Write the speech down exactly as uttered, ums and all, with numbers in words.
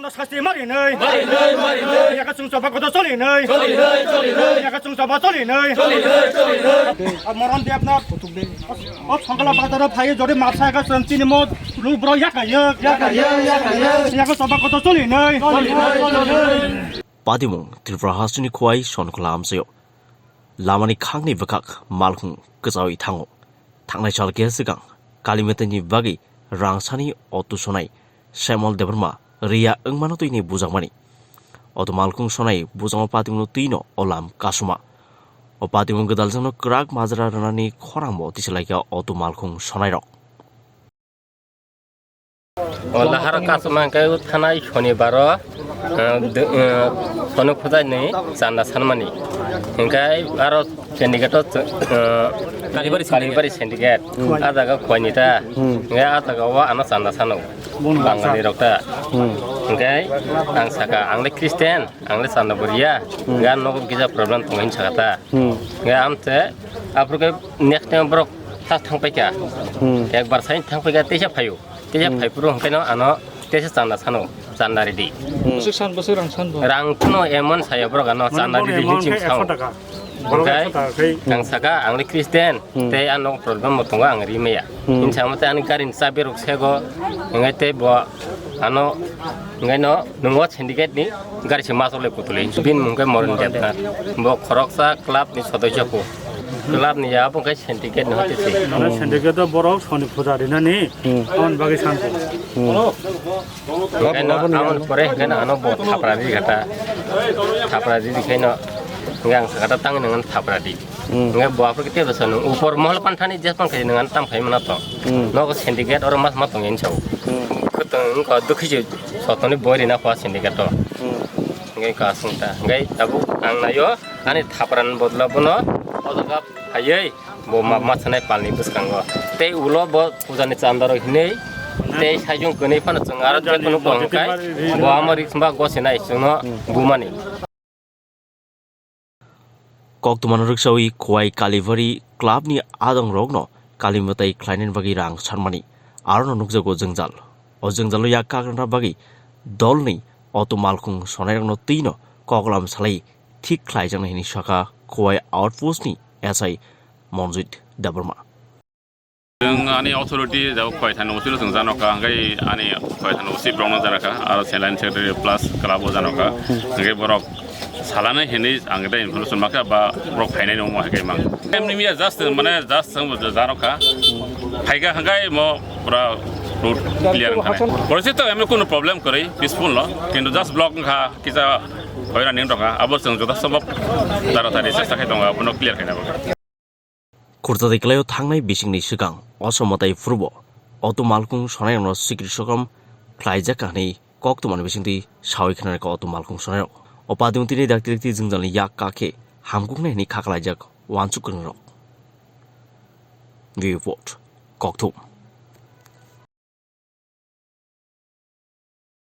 Sasti mari nai. Mari nai, mari nai. Yaka chwng choba koto choli nai. Choli nai, choli nai. Yaka chwng choba choli nai. Choli nai, choli nai. Moron Debnath. O Songkla bazar o phai jodi mapsa yaka chwng chini mo lu bro yaka yek. Yaka yek, yaka yek. Yaka choba koto choli nai. Choli nai, choli nai. Patimung Tripura hasteni Khowai Sonkhola amchaio. Lamani khangni bwkhak malkhung kwchaui thango. Thangnai sal keha swkang Kalimatani bagwi rangsani auto sonai Saimol Debbarma riya wngmano twini bujakmani. Auto malkhung sonai bujamo patimungno twino o lam kasuma. O patimung gwdaljakno kwrak majra rwnani khorangbo tisalaikha auto malkhung sonairok. O lahar kasuma hwnkhe thanai Shonibaro, eh, de-, eh, Soni Phujaini chanda sanmani. Hwnkhe aro syndicate-o, eh, Kalibari syndicate. Kalibari syndicate. Hmm. A jaga Khowai ni ta. Hmm. Hwnkhe a jaga o ano chanda sano. Bangali rok ta. Hmm. Hwnkhe ang saka, ang le Christian, ang le chanda boriya. Hmm. Hwnkhe ang nogo kisa problem tongo hin saka ta. Hmm. Hwnkhe amte aphuru khe next time borok thang paikha. Hmm. Ekbar sai thang paikha, teisa phaio. Teisa Hmm. phai phuru hwnkhe no ano teisa chanda sano, chanda ridi. Hmm. Bwswk san, bwswk rang san bo? Rang phano emon saya borok ano Mane chanda bono ridi emon hin ching khe sao. Ekso taka. Borok Hwnkhe ekso taka khe. Ang saka, ang le Christian, Hmm. tei ano problem bo tongo, ang ri maya. Hmm. Hin samo tei ani gari ni chabi rok sego, hwnkhe tei bo ano, hwnkhe no, nungo syndicate ni gari se masok le kutuli. Bini mung khe Moron Debnath. Bo khoroksa club ni sodosyo kho. Club ni ya bo khe syndicate ni hote se. Mane syndicate o borok Soni Phuja rinani, Hmm. aboni bagwi sanko. Hmm. Hwnkhe no, aboni pore hwnkhe no ano bo thapra di kha ta. Thapra di di khe no, hwnkhe ang saka ta tang nang thapra di. Hmm. Hwnkhe bo aphuru khe tebo sanu, upor mohol panthani je pang khe nang tam khai mana to. Hmm. Nogo syndicate oro mas ma tong yen chao. Hmm. Khutang wngkha dukhi se sotoni boi rina kho syndicate to. Hmm. Hwnkhe ka sung ta. Hwnkhe tabuk ang naio ani thapran bodla bono o jaga phaiwi bo ma, ma sanai palni bwskango. Tei ulo bo pujani chandaro hinwi tei saijung kwnwi phano chwng aro je kunu kong khai bo amo risk ba gosinai chwngno bumani. Koktwmano rwksaui Khowai Kalibari clubni adongrokno kalimwtai khlainani bagwi rang sanmani arono nukjago jwngjal. O jwngjalo yak kakrwna bagwi dolni auto malkhung sonairokno twino koklam salai thik khlaijaknai hwnwi sakha Khowai Outpostni S I Monjit Debbarma. Chwng ani authority jabo Khowai thani usi no chwng jano kha, hwnkhe ani Khowai thani usi borok no jano kha, aro se line secretary plus club o jano kha, hwnkhe borok salani hinwi ang khe information makha ba borok phainai nung mo hai khe mang. Em ni miya just mane just chwng bo jano kha, phaikha hwnkhe mo pura road clear wngkha. Porisi to em kunu problem kwrwi peaceful no, kintu just block wngkha kisa hoira ning tongkha, abo chwng joto sombhob taratari chesta khai tongo abono clear khaina bagwi. Khurjadai kwlaio thangnai bisingni swkang oso mwtai phuru bo auto malkhung sonairokno sikri sokom khlaijak kha hwnwi koktwmani bisingtwi sawi khna rwkha auto malkhung sonairok. O patimung tini dakti dakti jwngjalni yak kakhe hamkuknai hwnwi kha khlaijak uansuk kwrwngrok. View Report, Kokthum.